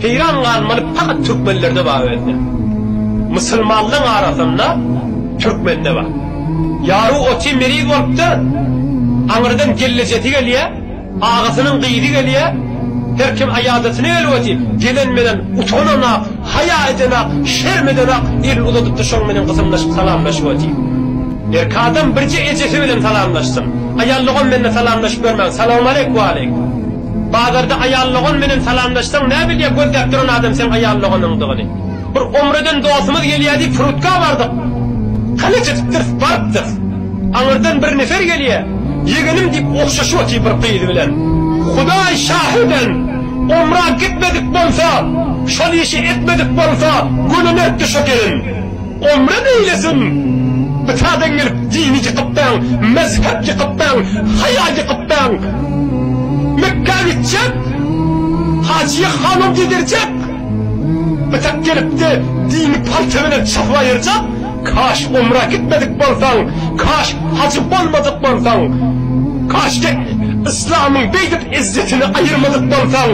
Heýran galmaly pakat türkmenlerde bar özde. Musulmanlaň arasynda türkmende bar. Ýaru oty meriz bolupdyr, aňyrdan gellejesi gelýä, agasynyň gyzy gelýä, her kim aýadatyna gelip otyr, gelen menen utananak, haýa edenak, şerm edenak, elini uzadypdyr şoň menen gysymlaşyp salamlaşyp otyr. Erkek adam birje ejesi bilen salamlaşsyn. Aýal dogan mende salamlaşyp görmäň, salawmaleýk waleýk. Bazarda aýal dogan menen salamlaşsaň näbilýä gözläp duran adam seň aýal doganyňdygyny. Bir omreden dostumyz gelýä diýip frutka bardyk. Kaleç edipdiris, barypdyrys. Aňyrdan bir nefer gelýä, ýegenim diýip ogşaşyp otyr bir gyz bilen. Hudaý şahiden, omra gitmedik bolsa, şol işi etmedik bolsa, gönünertdi şo gelin. Omra neýlesin? Bitadan gelip dini ýykypdaň, mezhep ýykypdaň, haýa ýykypdaň. Mekgä gitjek, hajyýa hanom diýdirjek. Bitak gelipde dini palta bilen çapyp aýyrjak. Kaş omra gitmedik bolsaň, kaş hajy bolmadyk bolsaň, kaşki yslamyň beýdip izzetini aýyrmadyk bolsaň.